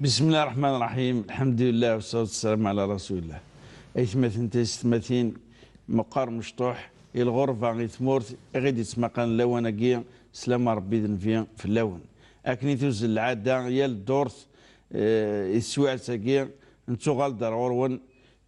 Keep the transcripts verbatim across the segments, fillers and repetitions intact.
بسم الله الرحمن الرحيم. الحمد لله والصلاة والسلام على رسول الله. Aytmaten taysetmatin, meqqar mecṭuḥ, i lɣerba, i tmurt, i ɣ-id-ittmaqan lawan-agi, slama Rebbi d Nnbi fell-awen. Akken i tuzzel lɛada, yal ddurt, eh, i teswiɛt-agi, nettuɣal-d ar ɣur-wen,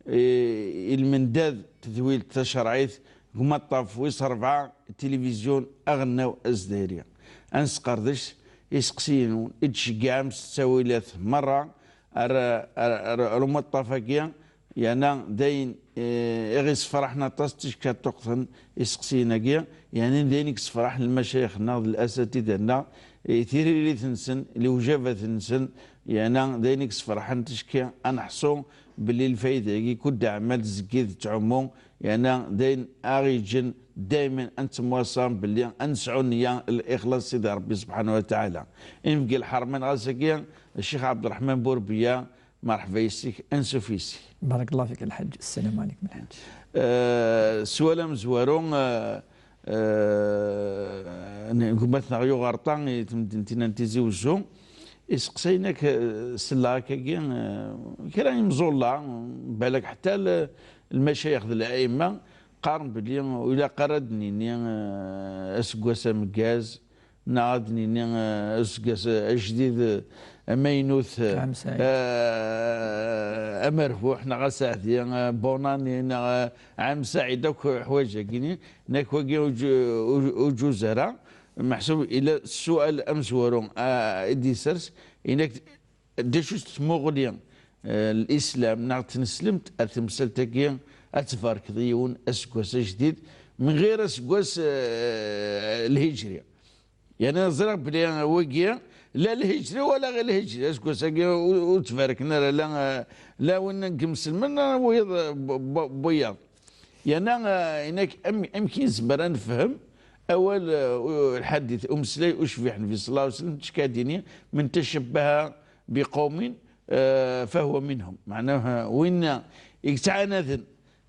eh, i lmendad, tedwilt tacerɛit, deg umaṭṭaf wis ṛebɛa, tilivizyu aɣelnaw azdayri. Ad nesqerdec iseqsiyen-nwen i d-tceggɛem s ttawilat merra ar, ar, ar, ar umaṭṭaf-agi, yerna d ayen, eh, i ɣ-issefraḥen aṭas ticki ad ṭṭuqten iseqsiyen-agi, yerna d ayen i yessefraḥen lmacayix-nneɣ d lasatida-nneɣ, eh, tiririt-nsen, lewjabat-nsen, yerna d ayen i yessefraḥen ticki ad neḥṣu belli lfayda-agi kud aɛmal tzeggid tettɛumu, yerna d ayen aɣ-yeǧǧen daymen ad nettemwaṣam belli ad nesɛu nniya, lixlaṣ, Sidi Ṛebbi subḥanahu wa taɛala. Inebgi lḥermin ɣas-agi, Ccix Ɛebderreḥman Burbiya, merḥba yes-k, ansuf yes-k. بارك الله فيك الحاج. السلام عليكم الحاج. Eh, sswal amezwaru, eh, eh, n gma-tneɣ Yuɣerṭa i temdint-inna n Tizi Wezzu, iseqsayen-ak, eh, selleɣ akkagi, eh, kra imẓulla, balak ḥetta l-, lmacayix d lɛaima qqaren belli ur ilaq ara ad d-nini, eh, aseggas ameggaz, neɣ ad d-nini, eh, aseggas ajdid, eh, amaynut, eh, Ɛam Saɛid. Eh, amerbuḥ, neɣ aseɛdi, eh, bonani, neɣ, eh, ɛam saɛid, akk ḥwaǧ-agi-ni, nek wagi ur ǧ-, ur, ur ǧuz ara, meḥsub ila ssual amezwaru, ah, i d-isers, inek d acu-tt tmuɣli, eh, n Lislam neɣ tneslemt ar temsalt-agi ad tbarkeḍ i yiwen aseggas ajdid, min ɣir aseggas, eh, lhijri. Yerna ẓriɣ belli wagi, la lhijri wala ɣir lhijri, aseggas-agi ur, ur ttbarken ara, la, la win n yimselmen, la wiyaḍ, bu-, bu-, buyaḍ. Yerna, eh, inek am-, amek i nezmer ad nefhem awal, eh, u-, lḥadit, umeslay ucbiḥ Nnbi ṣella Llahu ɛalayhi wa sallam, tkadini, من تشبه بقوم، eh, فهو منهم. Meɛna, eh, win i yettɛanaden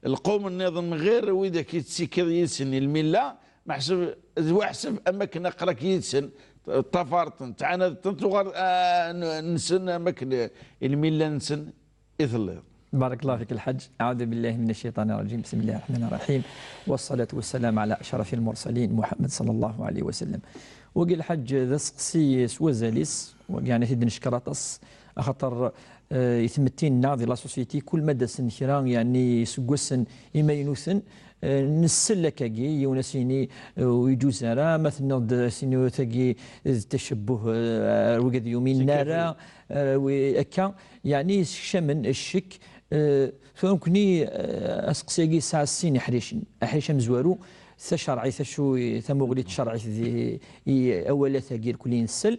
lqum nniḍen ɣir widak i tettikiḍ yid-sen i lmilla, meḥsub d waḥseb am akken aql-ak yid-sen, ṭṭafareḍ-ten, tɛanadeḍ-ten, tuɣal, ah, n-, nsen am akken i lmilla-nsen i telliḍ. بارك الله فيك الحاج. أعوذ بالله من الشيطان الرجيم. بسم الله الرحمن الرحيم. والصلاة والسلام على أشرف المرسلين محمد صلى الله عليه وسلم. Wagi lḥaǧ d aseqsi s wazal-is, wagi yeɛni ad t-id-neckeṛ aṭas, axaṭer, eh, i tmetti-nneɣ di la société, kul ma d-asen kra, yeɛni iseggasen imaynuten, eh, nsell akkagi, yiwen ad s-yini, eh, ur iǧuz ara, ma tenniḍ-d ad s-yini tagi d tacebbuh, eh, ar wigad yumin ara, eh, wi-, akka, yeɛni yessekcamen ccek, eh, tura nekkni, eh, aseqsi-agi yesɛa sin iḥricen. Aḥric amezwaru, tacerɛit, acu i, tamuɣli n tcerɛit di, i awalat-agi irkelli nsell.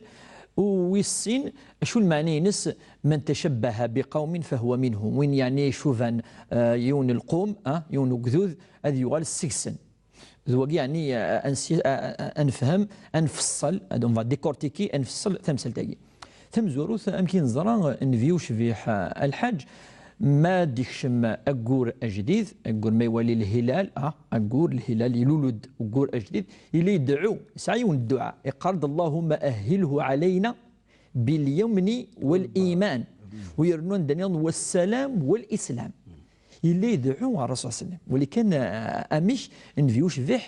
U wis sin, acu lmeɛna-ines, من تشبه بقوم فهو منهم. Win yeɛni icuban, eh, yiwen lqum, ah, yiwen ugdud, ad yuɣal seg-sen. D wagi yeɛni, eh, ad nsi-, eh, eh, ad nefhem, ad nfeṣṣel, ad, on va décortiquer, ad nfeṣṣel tamsalt-agi. Tamezwarut, amek i neẓra, nnbi ucbiḥ, eh, a lḥaǧ, ma d-ikcem aggur ajdid, aggur ma iwali lhilal, ah, aggur, lhilal, ilul-d uggur ajdid, yella ideɛɛu, yesɛa yiwen dduɛa, iqqar-d: اللهم أهله علينا باليمن والإيمان. U yernu anda nniḍen: والسلام والإسلام. Yella ideɛɛu ɣer Rasul sallam. Walakin, ah, amek nnbi ucbiḥ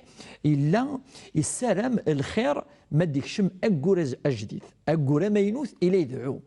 yella yessaram lxir ma d-ikcem aggur aj-, ajdid, aggur amaynut, yella ideɛɛu.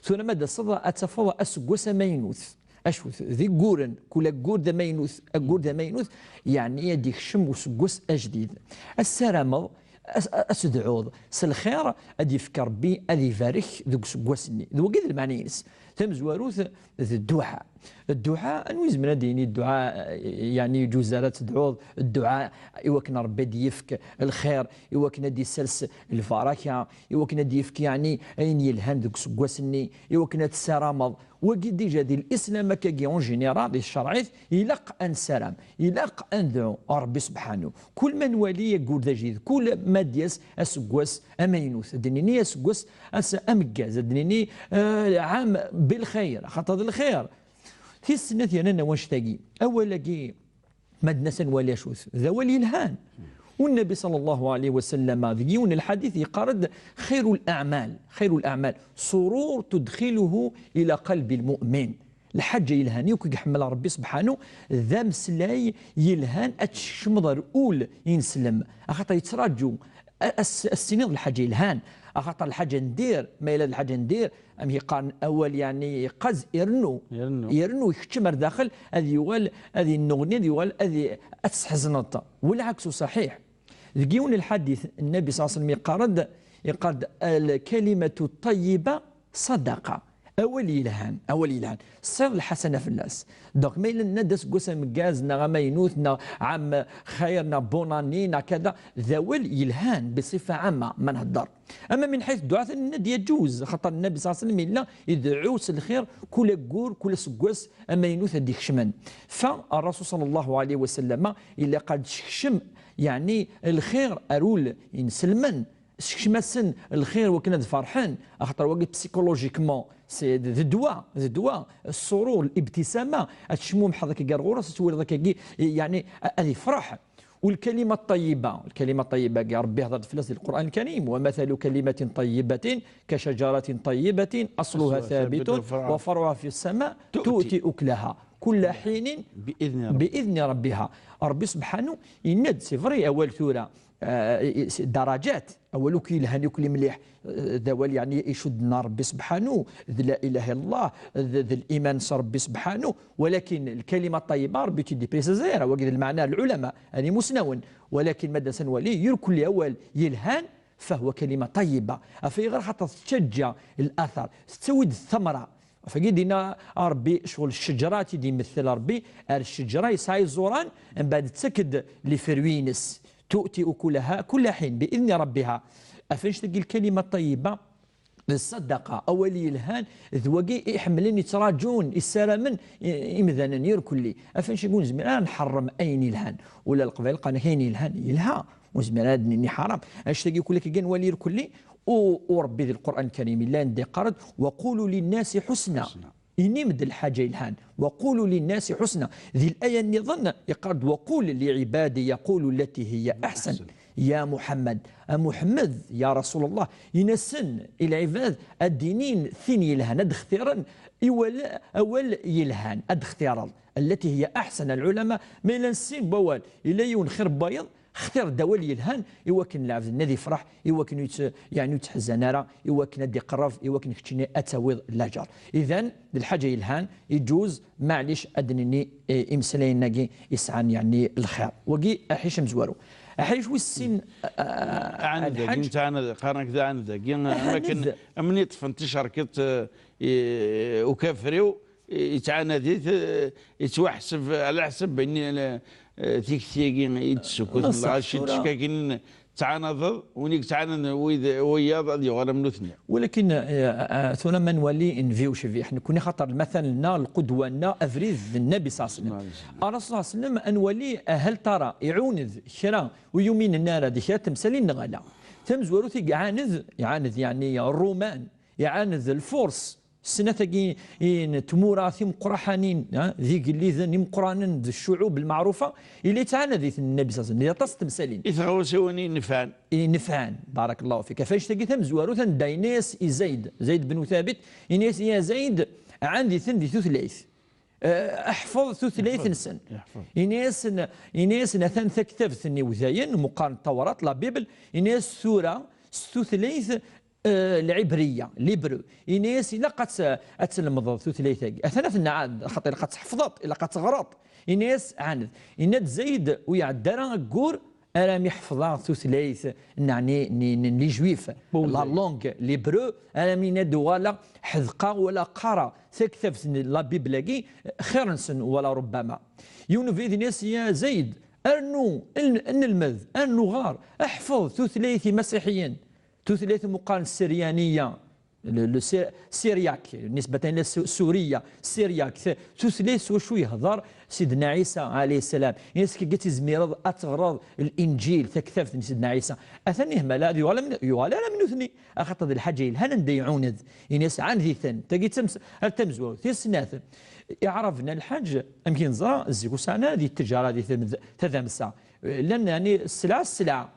Tura ma d-taseḍ ad tafeḍ aseggas amaynut. Acu-t? D igguren, kul aggur d amaynut, aggur d amaynut, yeɛni ad d-ikcem useggas ajdid. Ad ssarameḍ, ad, ad tedɛuḍ s lxir, ad yefk Rebbi, ad ibarek deg useggas-nni. D wagi d lmeɛna-ines. Tamezwarut d dduɛa. Dduɛa, anwa izemren ad d-yini dduɛa, eh, yeɛni yeǧuz ara ad tedɛuḍ dduɛa i wakken Rebbi ad d-yefk lxir, i wakken ad d-isers lbaraka, i wakken ad d-yefk, yeɛni, ayen yelhan deg useggas-nni, i wakken ad tessarameḍ. Wagi dija di lislam akkagi en général, di tcerɛit, ilaq ad nessaram, ilaq ad nedɛu Rebbi sebḥanu. Kul ma nwali aggur d ajdid, kul ma d-yas aseggas amaynut, ad d-nini aseggas as-, ameggaz, ad d-nini, eh, ɛam bilxayr, axaṭer d lxir. Tis snat yernan wanect-agi. Awal-agi, ma d-nas ad nwali acu-t, d awal yelhan. U Nnabi ṣalla Llahu ɛalayhi wa sallam, deg yiwen n lḥadit, yeqqar-d: "Xayru l-aɛmal, xayru l-aɛmal, surur tudxiluhu ila qalbi l-mu'min." Lḥaǧa yelhan yakk i iḥemmel Ṛebbi subḥanu, d ameslay yelhan ad tsekcmeḍ ar ul ineslem, axaṭer yettraǧu a-, as-, as-tiniḍ lḥaǧa yelhan, axaṭer lḥaǧa n dir, ma yella d lḥaǧa n dir, amek i qqaren, awal yeɛni yeqqaz, irennu. Irennu. Irennu, ikeččem ar daxel, ad yuɣal, ad yennuɣni, ad yuɣal, ad i-, ad tesḥezneḍ. Wal ɛaksu ṣaḥiḥ. Deg yiwen n lḥadit, Nnabi ṣalla Llahu ɛalayhi wa sallam yeqqar-d, yeqqar-d: "Al-kalimatu ṭṭayyiba ṣadaqa." Awal yelhan, awal yelhan, tesɛiḍ lḥasana fell-as. Donc, ma yella nenna-d aseggas ameggaz, neɣ amaynut, neɣ ɛam xayr, neɣ bonne année, neɣ kada, d awal yelhan, biṣifa ɛama, ma nhedder. Ama min ḥayt dduɛa, nenna-d yaǧuz, xaṭer Nnabi ṣalla Llahu ɛalayhi wa sallam yella ideɛɛu s lxir kul aggur, kul aseggas amaynut ad d-ikecmen. Fa Ṛṛasul ṣalla Llahu ɛalayhi wa sallam, ilaq ad d-sekcem, yeɛni, lxir ar ul inselmen, sekcem-asen lxir wakken ad ferḥen, axaṭer wagi psychologiquement, c'est d ddwa, d ddwa, ṣṣurur, libtisama, ad tecmumḥeḍ akkagi ar ɣur-s, ad twaliḍ akkagi, yeɛni, a-, ad ifreḥ. Walkalima ṭṭayyiba, lkalima ṭṭayyiba-agi, Ṛebbi ihdeṛ-d fell-as di Lqur'an Lkarim: "Wa mathalu kalimatin ṭayyibatin ka shajaratin ṭayyibatin asluha thabitun wa far'uha fi ssama tu'ti ukulaha kulla ḥinin bi idni ṛabbiha." Ṛebbi subḥanu yenna-d, c'est vrai, awal tura, eh, i-, i-, daraǧat, awal akk yelhan, akk mliḥ, eh, d awal yeɛni icudden ar Ṛebbi subḥanu, d la ilaha illallah, d, d liman s Ṛebbi subḥanu, walakin lkalima ṭṭayyiba, Ṛebbi ur tt-id-iprisizi ara, wagi d lmeɛna n lɛulama, ad imusnawen, walakin ma d-nsa nwali, irkelli awal yelhan, fahwa kalima ṭayyiba. Af ayɣer? Xaṭer tettaǧǧa later, tettawi-d ttamra. Af agi d-yenna Ṛebbi, ccɣel ccejra i d-imessel Ṛebbi, ar ccejra yesɛa iẓuran, mbeɛd tettak-d les fruits-ines. Tu'ti ukulaha kulla ḥin, bi idni ṛebbiha. Af annect-agi lkalima ṭayyiba, d ṣṣadaqa, awal yelhan, d wagi i ḥemmlen, yettraǧun, issaramen i-, imdanen irkelli. Af annect-agi ur nezmir ara ad nḥeṛṛem ayen yelhan. Ula Leqbayel qqaren-ak ayen yelhan, yelha. Ur nezmir ara ad d-nini ḥaṛam. Annect-agi kulli akka nwali irkelli, u, u Ṛebbi di Lqur'an Lkarim yella anda yeqqar-d: "Wa qulu linnasi ḥusna." Inim-d lḥaǧa yelhan. "Wa qulu linnasi ḥusna." Di laya nniḍen, yeqqar-d: "Wa qul li ɛibadi yaqulu llati hiya aḥsen." Ya Muḥemmed, a Muḥemmed, ya Rasul Allah, in-asen i lɛibad ad d-inin tin yelhan, ad xtiren i wal-, awal yelhan, ad xtireḍ. "Llati hiya aḥsen." Lɛulama, ma yella sin n wawal, yella yiwen xir n wayeḍ, xtir-d awal yelhan, i wakken lɛebd-nni ad ifreḥ, i wakken ur yett-, yeɛni ur yettḥezzan ara, i wakken ad d-iqerreb, i wakken keččini ad tawiḍ laǧer. Idan, d lḥaǧa yelhan, iǧuz, maɛlic ad d-nini, eh, imeslayen-agi yesɛan, yeɛni, lxir. Wagi, aḥric amezwaru. Aḥric wis sin, eh, eh, ɛaned-agi, lḥaǧ- nettɛaned, qqaren-ak d ɛaned-agi, am akken, ɛaned. Am win yeṭṭfen ticerkiṭ, eh, i ukafriw, yettɛanad-it, eh, yettwaḥseb ɛla ḥseb n, eh, tikti-agi i d-tessukkut. Neɣ ṣṣeḥ lɣaci tura. Ttcekkakin, tettɛanadeḍ, win i yettɛanaden wid, wiyaḍ ad yuɣal am nutni. Walakin, eh, eh, tura ma nwali, nbi ucbiḥ, nekkni xaṭer lmatal-nneɣ, lqudwa-nneɣ, abrid d Nnabi ṣalla Llahu ɛalayhi wa sallam. Ṣalla Llahu ɛalayhi wa sallam. Ṛṛasul ṣalla Llahu ɛalayhi wa sallam, a nwali ahalṭara iɛuned kra ur yuminen ara di kra n temsalin neɣ ala. Tamezwarut i iɛaned, iɛaned, yeɛni, Ṛṛuman, iɛaned Lfurs, snat-agi n tmura timeqqraḥanin, ha, d igelliden imeqqranen, d ccuɛub lmeɛrufa, yella yettɛanad-iten Nnabi ṣalla Llahu ɛalayhi wa sallam di aṭas n temsalin. I tɣawsiwin i nefɛen. I nefɛen, barakallahu fik. Af annect-agi tamezwarut anda yenna-yas i Zayd, Zayd ben Thabit, yenna-yas: "Ya Zayd, ɛaned-iten di tutlayt. Eh, ḥfeḍ tutlayt-nsen." Ḥfeḍ, ḥfeḍ. Yenna-yasen, yenna-yasen: "Atan taktabt-nni udayen, meqqar n Tawrat, la Bible." Yenna-yas: "Tura, s tutlayt eh, lɛibriya, l'hébreu. Ini-as, ilaq ad tt-, ad tlemdeḍ tutlayt-agi. Atan ad tenɛad, xaṭer ilaq ad tḥefḍeḍ, ilaq ad teɣreḍ." Ini-as, ɛaned. Yenna-d Zayd, ur iɛedda ara aggur armi ḥefḍeɣ tutlayt, neɛni, n, n, n les Juifs, la langue, l'hébreu, armi yenna-d uɣaleɣ ḥedqeɣ wala qqareɣ taktabt n la Bible-agi, xir-nsen wala rubbama. Yiwen ubrid ini-as, ya Zayd, rnu, n-, nelmed, rnu ɣer, ḥfeḍ tutlayt imasiḥiyen. Tutlayt meqqar n Siryaniya, le, le Sy-, Syriaque, nisbatan ila Su-, Suriya, Syriaque, t-, tutlayt s wacu yehder Sidna Ɛisa, ɛalayhi ssalam. Ini-as, kagi tizmireḍ ad teɣreḍ Linǧil, taktabt n Sidna Ɛisa. Atan ihmal, ad yuɣal am-, yuɣal ara am nutni. Axaṭer d lḥaǧa yelhan anda iɛuned. Ini-as, ɛaned-iten. Tagi d tams-, ar tamezwarut. Tis snat, Iɛraben a lḥaǧ, amek i neẓra, zik ur sɛan ara di ttejara, di tadamsa. Llan, yeɛni, sselɛa, sselɛa.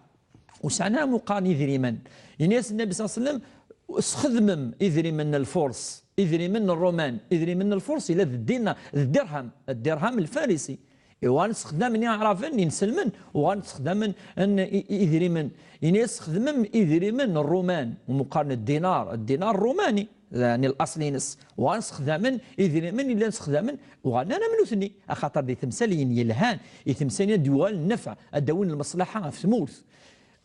Ur sɛan ara meqqar n yidrimen. Yenna-yas Nnbi ṣalla Llahu ɛalayhi wa sallam: "Sxedmem idrimen n Lfurs, idrimen n Ṛṛuman." Idrimen n Lfurs yella d ddin-, d ddirham, ddirham lfarisi. Uɣalen ssexdamen Iɛraben inselmen, uɣalen ssexdamen n i-, i-, idrimen. Yenna-yas: "Sxedmem idrimen n Ṛṛuman", u meqqar n ddinar, ddinar ṛṛumani, yeɛni laṣel-ines. Uɣalen ssexdamen idrimen i llan ssexdamen, uɣalen am nutni, axaṭer di temsal yelhan, i temsal i d-yuɣalen nnfeɛ, ad d-awin lmeṣlaḥa ɣef tmurt.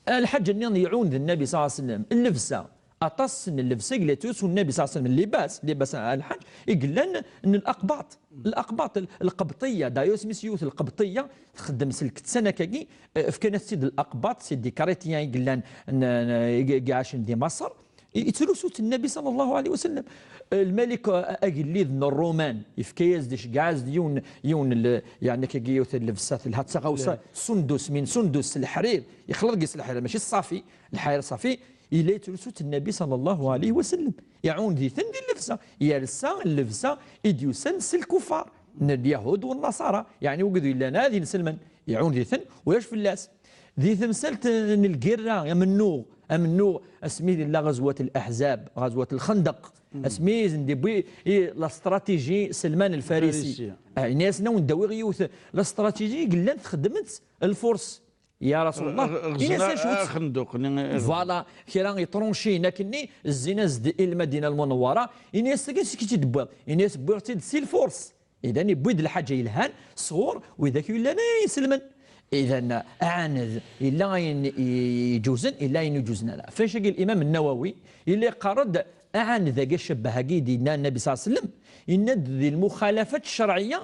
Lḥaǧa nniḍen iɛunen Nnbi ṣalla Llahu ɛalayhi wa sallam, llebsa. Aṭas n llebsa i yella yettlusu Nnbi ṣalla Llahu ɛalayhi wa sallam, llibas, llibas n lḥaǧ, i yellan n laqbaṭ. Laqbaṭ, l-, lqebṭiyya, d'ailleurs isem-is yiwet lqebṭiyya, txeddem s lkettan akkagi, eh, fkan-as-tt-id laqbaṭ, c'est des Chrétiens i yellan n, n, i, i iɛacen di Maṣer. I, yettlusu-tt Nnbi ṣalla Llahu ɛalayhi wa sallam. Eh, lmalik, eh, agellid n Ṛṛuman, yefka-yas-d, iceggeɛ-as-d yiwen, yiwen l-, yeɛni akkagi yiwet n llebsa, telha d taɣawsa, sundus, min sundus, s leḥrir, yexleḍ deg-s leḥrir, mačči ṣṣafi, lḥrir ṣṣafi, yella yettlusu-tt Nnbi ṣalla Llahu ɛalayhi wa sallam. Iɛunen-iten di llebsa. Yersa llebsa i d-yusan s lkufar n Lyahud u Nnaṣara. Yeɛni, wigad yellan ad inselmen, iɛunen-iten, ulac fell-as. Di temsalt n lgirra, amennuɣ, amennuɣ, asmi yella ɣazwat Laḥzab, ɣazwat Lxendaq, asmi i sen-d-yewwi i la stratégie Selman Lfarisi. Lfarisi. Ah, yenna-yasen: "Ad wen-d-awiɣ yiwet la stratégie i yellan txeddem-tt Lfurs." Ya Rasulullah, ɣ-, ɣ-, ini-as ɣzen acu-tt? Axenduq-nni, ɣ-, voilà, kra yeṭruncin akkenni, zzin-as-d i Lmadina Lmunawwara, ini-as: "Tagi seg-k i tt-id-tewwiḍ?" Ini-as: "Wwiɣ-tt-id si Lfurs." Idan, yewwi-d lḥaǧa yelhan sɣur widak yellan ay iselmen. Idan, aɛaned, yella ayen i-, iǧuzen, yella ayen ur ǧuzen ara. Ɣef wacagi, Limam Nnawawi yella yeqqar-d aɛaned-agi, ccebbeh-agi i d-yenna Nnabi ṣalla Llahu ɛalayhi wa sallam, yenna-d di lmuxalafat ccerɛiyya,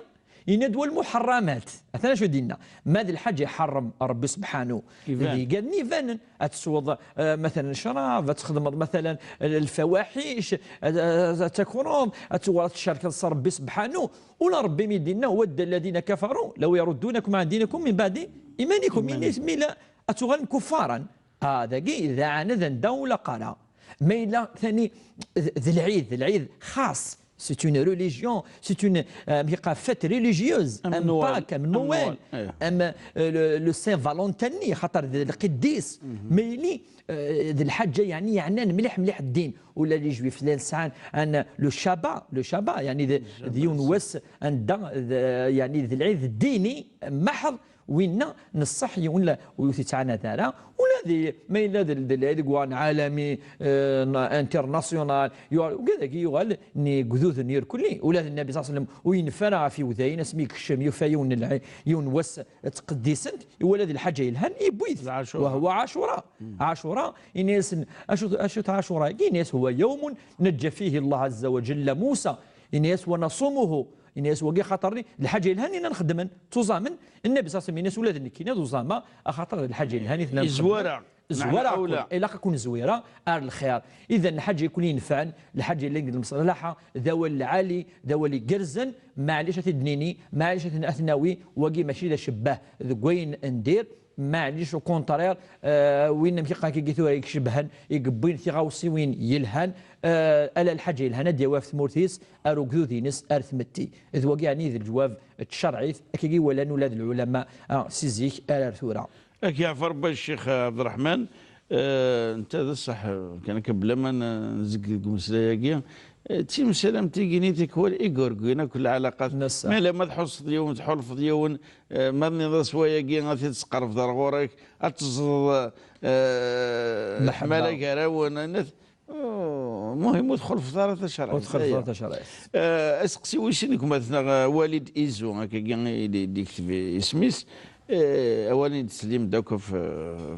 yenna-d: "Wa lmuḥerramat." Atan acu i d-yenna: "Ma d lḥaǧa iḥeṛṛem Ṛebbi subḥanu, iban. Di igan ibanen, ad tesweḍ, eh, matalan, ccrab, ad txedmeḍ, matalan, lfawaḥic, ad, ad, ad takreḍ, ad tuɣaleḍ tcerkeḍ s Ṛebbi subḥanu." Ula Ṛebbi mi d-yenna: "Wadda lladina kafaru law yaruddunakum ɛan dinikum min baɛdi imanikum." Imanikum. Ini-as, mi la ad tuɣalem kuffaran. Ah, dagi d aɛaned anda ur ilaq ara. Ma yella tani d, d lɛid, d lɛid xas. C'est une religion, c'est une, euh, fête religieuse, am Pâques, am Noël, am, euh, le, le Saint Valentin, xaṭer d lqidis. Ma yili, euh, d lḥaǧa, yeɛni, yeɛnan mliḥ, mliḥ ddin. Ula les Juifs llan sɛan, an, le Shabbat, le Shabbat, yeɛni d, d yiwen wass anda, d, yeɛni d lɛid ddini maḥḍ, winna n ṣṣeḥ yiwen la, ur yettɛanad ara. Ula d, ma yella d, d lɛid deg waɣen ɛalami, eh, international, yuɣal, ugad-agi yuɣal n yegduden irkelli. Ula d Nnabi ṣalla Llahu ɛalayhi wa sallam ur yenfa ara ɣef iwdayen, asmi yekcem yufa yiwen n lɛi-, yiwen wass ttqeddisen-t, iwala d lḥaǧa yelhan, yewwi-t. Wa huwa Ɛacura. Ɛacura, ini-asen, acu, acu-t Ɛacura-agi? Ini-as: "Huwa yawmun najja fihi Allah azza wa jalla Musa." Ini-as: "Wa nasumuhu." Ini-as: "Wagi xaṭer d lḥaǧa yelhan i nxeddmen, ttuẓamen." Nnabi ṣalla Llahu ɛalayhi wa sallam ini-as: "Ula d nekkini ad uẓameɣ, axaṭer d lḥaǧa yelhan i tellam txeddmem." Izwar-aɣ. Izwar-aɣ-ken. Ilaq ad ken-zwireɣ ar lxir. Idan, lḥaǧa i ken-inefɛen, lḥaǧa yellan deg lmeṣlaḥa, d awal lɛali, d awal igerrzen, maɛlic ad t-id-nini, maɛlic ad t-nawi, wagi mačči d acebbah deg wayen n dir, maɛlic, au contraire, euh, win amek i qqaren-agi tura, i icebḥen, i yewwin tiɣawsiwin yelhan, euh, ala lḥaǧa yelhan ad d-yawi ɣef tmurt-is, ar ugdud-ines, ar tmetti. D wagi, yeɛni, d leǧwab n tcerɛit, akkagi i walan ula d lɛulama, ah, si zik ar ar tura. Ad k-yeɛfu Rebbi a Ccix Ɛebderreḥman. Eh, netta d ṣṣeḥ, kan akka bla ma n-, nzegg deg umeslay-agi, eh, d timsal am tigini tikwal i yurgin akk lɛalaqat. Ma lama tḥusseḍ yiwen, tḥulfeḍ yiwen, eh, ma tniḍ-as wayagi, ad t-id-tesqerbeḍ ar ɣur-k, ad teẓẓeḍ, eh, leḥmala gar-awen, nat-, Oh, muhim, ur txulfeḍ ara tacerɛit. Ur txulfeḍ ara tacerɛit. Eh, aseqsi wis sin, gma-tneɣ, eh, Walid Izu, akkagi i d-, d-ikteb isem-is. Eh, awal i d-teslim-d akk f,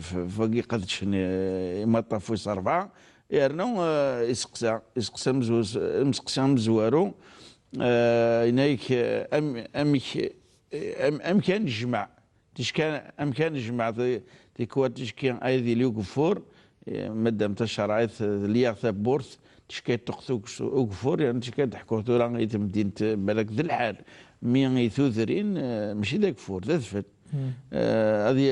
f, f wagi qedcen, eh, imaṭṭaf wis rebɛa. Yernu, eh, iseqsa, iseqsa amezwaru, iseqsa amezwaru, eh, yenna-yak, eh, am-, amek, eh, am-, amek ad nejmeɛ Ticki, amek ad nejmeɛ ti-, tikwal ticki ay d-yili ugeffur, eh, madam tacerɛit, eh, tli-yaɣ tawwurt, ticki yeṭṭuqet uges-, ugeffur, yeɛni ticki ad d-ḥkuɣ tura i temdint, eh, balak d lḥal, mi i tudrin, eh, mačči d ageffur, d adfel. Eh, ad y-,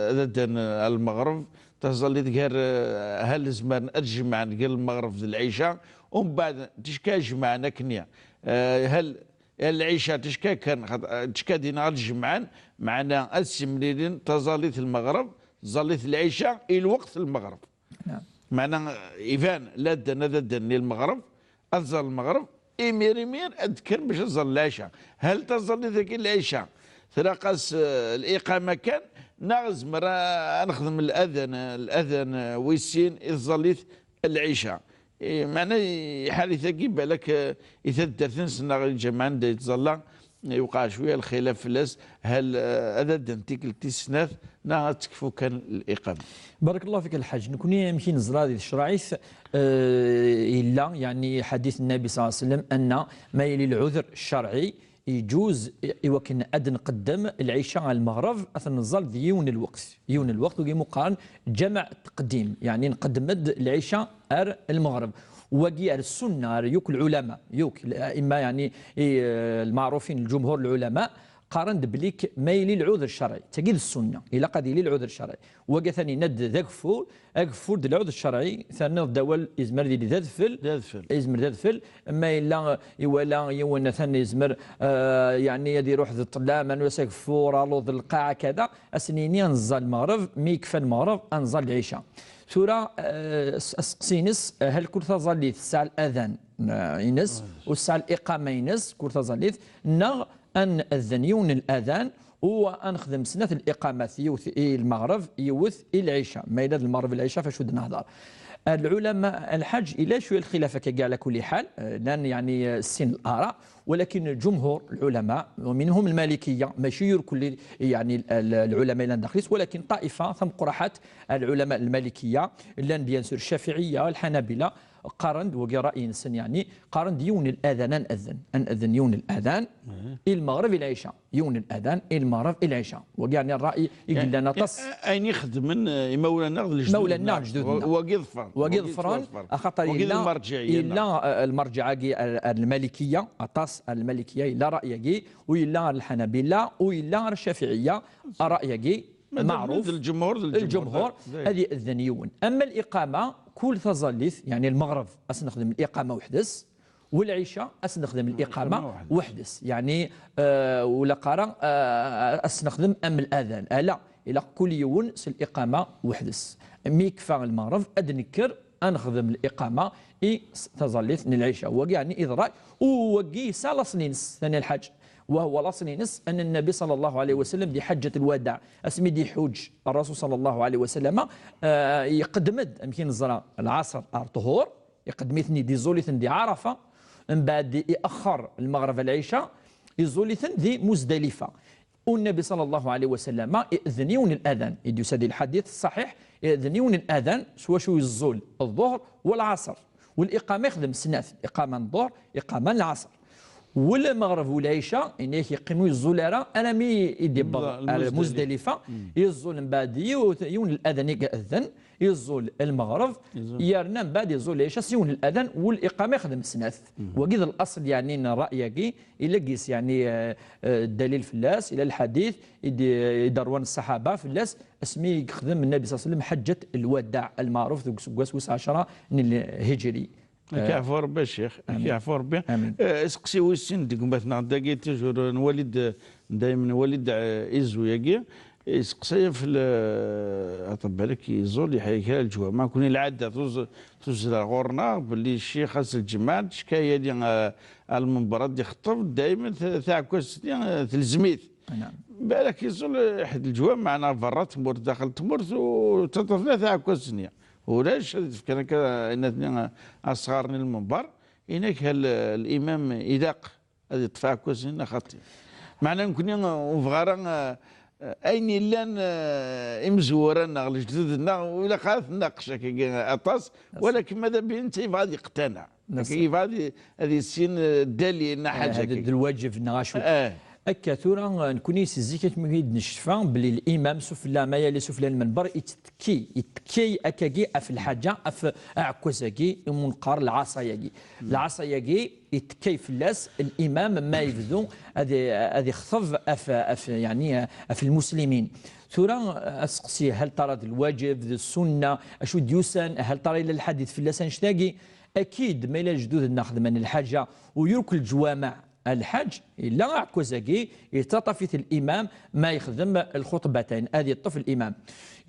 ad ddan, eh, ar lmeɣreb, taẓallit gar, eh, hal zemren ad jemɛen gar lmeɣreb d lɛica, umbeɛd ticki ad jemɛen akkenni. Eh, hal Lɛica tecka kan, xaṭ-, tecka din ɣer ljemɛan, meɛna ad simlilen taẓallit n lmeɣreb, taẓallit n lɛica, i lweqt n lmeɣreb. Naam. Meɛna, iban, la ddan ad addan i lmeɣreb, ad ẓallen lmeɣreb, imir, imir, ad d-kkren bac ad ẓallen lɛica. Hal taẓallit-agi n lɛica, tlaq-as, eh, liqama kan, neɣ nezmer a, a nexdem ladan, ladan, eh, wis sin i tẓallit n lɛica? Eh, meɛna, i ḥalit-agi, balak, eh, i taddart-nsen neɣ i lǧameɛ anda yettẓalla, eh, iwqeɛ cwiya lxilaf fell-as, hal, eh, ad addan tikkelt tis snat, neɣ ad tekfu kan liqama? Barakallahu fik, a Lḥaǧ. Nekni, amek i neẓra di tecraɛit, eh, yella, yeɛni, ḥadit Nnabi ṣalla Llahu ɛalayhi wa sallam, anna ma yili lɛuder ccerɛi, iǧuz i, i wakken ad nqeddem lɛica ɣer lmeɣreb, ad t-nẓal di yiwen n lweqt. Yiwen n lweqt, wagi mu qqaren ǧamaɛ taqdim, yeɛni nqeddem-d lɛica ar lmeɣreb. Wagi ar ssunna, ar yakk lɛulama, yakk, l-, imma, yeɛni, i, eh, lmeɛrufin, lǧumhur lɛulama, qqaren-d belli k-, ma yili lɛuder ccerɛi, tagi d ssunna, ilaq ad yili lɛuder ccerɛi. Wagi atan yenna-d d ageffur, ageffur d lɛuder ccerɛi, terniḍ-d awal, yezmer ad yili d adfel, d adfel. Yezmer d adfel, ma yella iwala yiwen atan yezmer, eh, yeɛni ad iruḥ d ṭṭlam, anwa s ageffur, aluḍ d lqaɛa, kada, ad sen-yini ad nẓal lmeɣreb, mi yekfa lmeɣreb, ad nẓal lɛica. Tura, eh, s-, aseqsi-ines, eh, hal kul taẓallit tesɛa ladan, eh, ines, u tesɛa liqama-ines, kul taẓallit, neɣ ad nɛedden yiwen n ladan, u ad nexdem snat liqamat, yiwet i lmeɣreb, yiwet i lɛica. Ma yella d lmeɣreb, lɛica, f acu d-nehder. Lɛulama, a Lḥaǧ, yella cwiya lxilaf akkagi, ɛla kulli ḥal, eh, llan, yeɛni, eh, sin l'ara, walakin ǧumhur lɛulama, wa minhum lmalikiya, mačči irkelli, yeɛni, l-, l-, lɛulama yellan daxel-is, walakin ṭṭaifa tameqqraḥat, lɛulama lmalikiya, llan, bien sûr, ccafiɛiya, lḥanabila, qqaren-d, wagi ṛṛay-nsen, yeɛni, qqaren-d yiwen n ladan ad nɛedden, ad nɛedden yiwen n ladan i lmeɣreb i lɛica, yiwen n ladan i lmeɣreb i lɛica. Wagi, yeɛni, ṛṛay i yellan aṭas. A-, ayen i xedmen, eh, imawlan-nneɣ d lejdud-nneɣ. Imawlan-nneɣ, lejdud-nneɣ. Wa-, wagi ḍefren. Wagi ḍefren, axaṭer yella, yella, eh, lmerǧeɛ-agi, eh, eh, lmalikiya, aṭas, eh, lmalikiya, yella ṛṛay-agi, u yella ɣer lḥanabila, u yella ɣer ccafiɛiya, ṛṛay-agi, meɛruf. D lǧumhur, d lǧumhur, lǧumhur, ad ya'den yiwen. Ama liqama, kul taẓallit, yeɛni lmeɣreb, ad s-nexdem liqama weḥd-s, u lɛica, ad s-nexdem liqama weḥd-s. Yeɛni, eh, ur ilaq ara, eh, ad s-nexdem am ladan. Ala, ilaq kul yiwen s liqama weḥd-s. Mi yekfa lmeɣreb, ad d-nekker, ad nexdem liqama i s-, taẓallit n lɛica. Wagi, yeɛni, i d ṛṛay, u wagi yesɛa laṣel-ines, tani a Lḥaǧ. Wa huwa laṣel-ines, anna Nnabi ṣalla Llahu ɛalayhi wa sallam di ḥaǧǧat lwadaɛ, asmi d-iḥuǧ Ṛṛasul ṣalla Llahu ɛalayhi wa sallam, eh, yeqdem-d, amek i neẓra, lɛaṣer ar ṭṭhur, iqeddem-iten-id, iẓul-iten di Ɛarafa, mbeɛd iɛexxer lmeɣreb ar lɛica, iẓul-iten di Muzdalifa. U Nnabi ṣalla Llahu ɛalayhi wa sallam iɛedden yiwen n ladan, i d-yusa di lḥadit ṣṣaḥiḥ, iɛedden yiwen n ladan s wacu iẓul ḍḍuhr u lɛaṣer. U liqama ixdem snat, iqama n ḍḍuhr, iqama n lɛaṣer. U lmeɣreb u lɛica, ini-ak, yeqqim ur yeẓẓul ara, armi i d-iwweḍ ar Muzdalifa, iẓẓul mbeɛd yiwet, yiwen n ladan i iɛedden, iẓẓul lmeɣreb, yerna mbeɛd iẓẓul lɛica s yiwen n ladan, u liqama ixdem snat. Wagi d laṣel, yeɛni, n ṛṛay-agi, illa gis, yeɛni, eh, eh, ddalil fell-as, illa lḥadit i d-, i d-ṛwan ṣṣaḥaba fell-as, asmi i yexdem Nnabi ṣalla Llahu ɛalayhi wa sallam ḥaǧǧat lwadaɛ, lmeɛruf deg useggas wis ɛecṛa n lhijri. Ad k-yeɛfu Ṛebbi a Ccix, ad k-yeɛfu Ṛebbi. Amin. Eh, aseqsi wis sin deg umatneɣ dagi, toujours, eh, nwali-d, eh, daymen nwali-d, eh, izu-agi, iseqsa-ya fell-, eh, aṭebbalek iẓul, yeḥya kra leǧwamaɛ, nekkni lɛada tuz-, tuzzel ɣur-neɣ belli ccix ass lǧemɛa, tecka yali, eh, ar lmenber ad d-ixeṭṭeb, daymen ta-, taɛekkazt-nni, eh, telzem-it. Naam. Balak iẓul, eh, ḥed leǧwamaɛ neɣ berra tmurt, daxel tmurt, u ttaṭṭafen taɛekkazt-nni. Ulac, ad d-fken akka, inna-ten, asɣar-nni n lmenber, inak hal, limam ilaq ad yeṭṭef aɛekkaz-nni neɣ xaṭi. Meɛna nekkni ur nebɣi ara, eh, ayen yellan, eh, imezwura-nneɣ, lejdud-nneɣ, ur ilaq ara ad t-nnaqqec akkagi aṭas, walakin ma d abin netta yebɣa ad yeqtana. Akka yebɣa ad y-, ad yissin, eh, ddalil neɣ ḥaǧa akka. D lwaǧeb neɣ acu. Eh. Akka tura, eh, nekkni si zik akmi i d-necfa belli limam sufella, ma yali sufella n lmenber, yettekki, yettekki akkagi ɣef lḥaǧa, ɣef aɛekkaz-agi, imu neqqar lɛaṣa-yagi. Lɛaṣa-yagi, yettekki fell-as limam ma yebdu ad, ad ixeṭeb ɣef, ɣef, yeɛni, ɣef lmuslimin. Tura, aseqsi, hal tara d lwaǧeb, d ssunna, acu d-yusan, hal tara yella lḥadit fell-as annect-agi? Akid, ma yella lejdud-nneɣ xedmen lḥaǧa, u yakk leǧwamaɛ, الحج، إلا أعكوزاكي يتطفث الإمام ما يخدم الخطبتين، هذه الطف الإمام.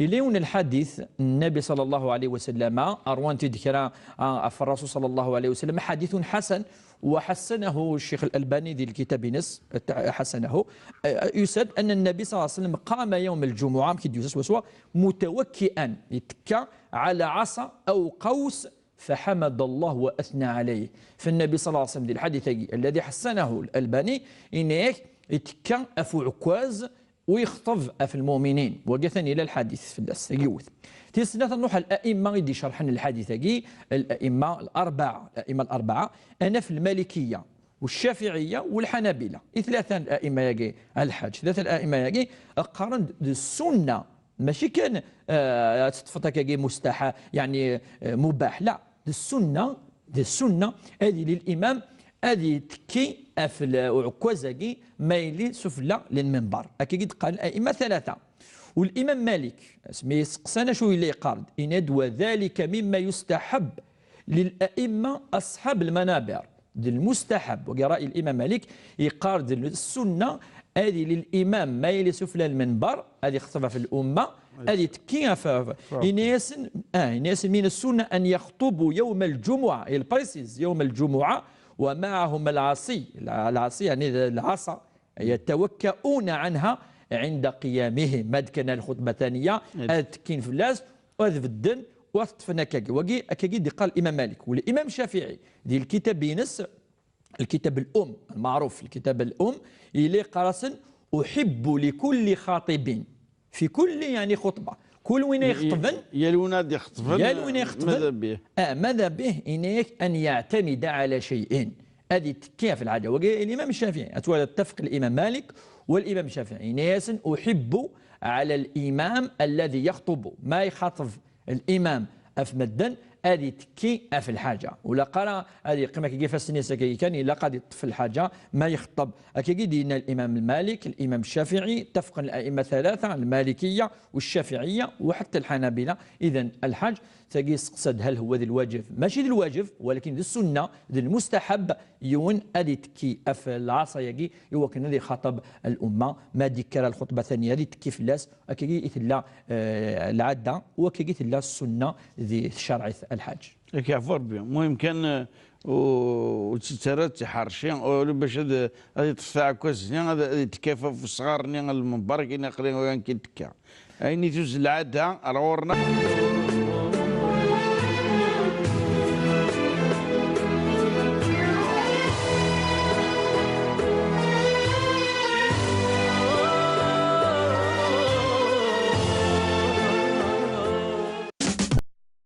إليون الحديث النبي صلى الله عليه وسلم، أروان تذكر، آه، في الرسول صلى الله عليه وسلم حديث حسن، وحسنه الشيخ الألباني ذي الكتاب نس، حسنه. آه، يسد أن النبي صلى الله عليه وسلم قام يوم الجمعة، كي ديوسس وسوا، متوكئا، يتكى على عصا أو قوس، فحمد الله وأثنى عليه. فالنبي صلى الله عليه وسلم ذي الحديث الذي حسنه الألباني، إنه يتكى أفو عكاز ويخطب أف المؤمنين. وقثني إلى الحديث في الدرس يوث. تيسنة نروح الأئمة يدي شرحن الحديث، الأئمة الأربعة، الأئمة الأربعة، أنا في المالكية والشافعية والحنابلة. إيه ثلاثة الأئمة ياقي الحاج، ثلاثة الأئمة ياقي أقارن السنة، ماشي كان، آه، تطفت هكاكي مستحى، يعني، آه، مباح، لا، السنة، السنة هذه للإمام، هذه تكي أفل وعكوزاكي ما يلي سفلى للمنبر. هكا قد قال الأئمة ثلاثة. والإمام مالك، اسمي سقسانا شو إلي قارد، إند وذلك مما يستحب للأئمة أصحاب المنابر. ذي المستحب، وقراء الإمام مالك يقارد السنة، هذه للإمام ما يلي سفلى المنبر، هذه خطبة في الأمة، هذه تكيها في، في، إناس، آه، إناس من السنة أن يخطبوا يوم الجمعة، البريسيز يوم الجمعة، ومعهم العصي، الع-، العصي يعني العصا، يتوكؤون عنها عند قيامهم. ما كان الخطبة الثانية، أذ تكين فلاس، وأذ بدن، وأذ تفنى كاكي. وكي، كاكي دي قال الإمام مالك. والإمام الشافعي، دي الكتاب ينس، الكتاب الأم المعروف، الكتاب الأم، إلي قرسن: أحب لكل خاطب في كل، يعني، خطبة، كل وين يخطبن، يا الوناد يخطبن، يا الوين يخطبن. ماذا به؟ آه، ماذا به إنك أن يعتمد على شيء؟ هذه تكيها في العادة. وقال الإمام الشافعي، أتولى اتفق الإمام مالك والإمام الشافعي، ناس: أحب على الإمام الذي يخطب، ما يخاطب الإمام أف مدن، هذه تكي أف الحاجة. ولا قرا هذه قيمة كيف السنيسة كي كان، إلا قد يطف الحاجة ما يخطب. أكيد دينا الإمام مالك، الإمام الشافعي، اتفق الأئمة الثلاثة، المالكية والشافعية وحتى الحنابلة. إذن الحاج تاقي سقسد هل هو ذي الواجب؟ ماشي ذي الواجب، ولكن ذي السنة، ذي المستحب، يون أدي تكي أف العصا ياقي، يوكن ذي خطب الأمة، ما ديكرا الخطبة الثانية ذي تكي في اللاس، أكيد إثلا، آه، العادة، وأكيد إثلا السنة ذي شرعة الحاج. ياك يعفو ربي. المهم كان، آه، و-، وتترى تحرشي، و-، باش هذا، هذه تدفع كوزني، هذا، هذه تكافى في الصغار، ني المبارك، إن أقري وين كي تكا. أين يجوز العادة، رورنا.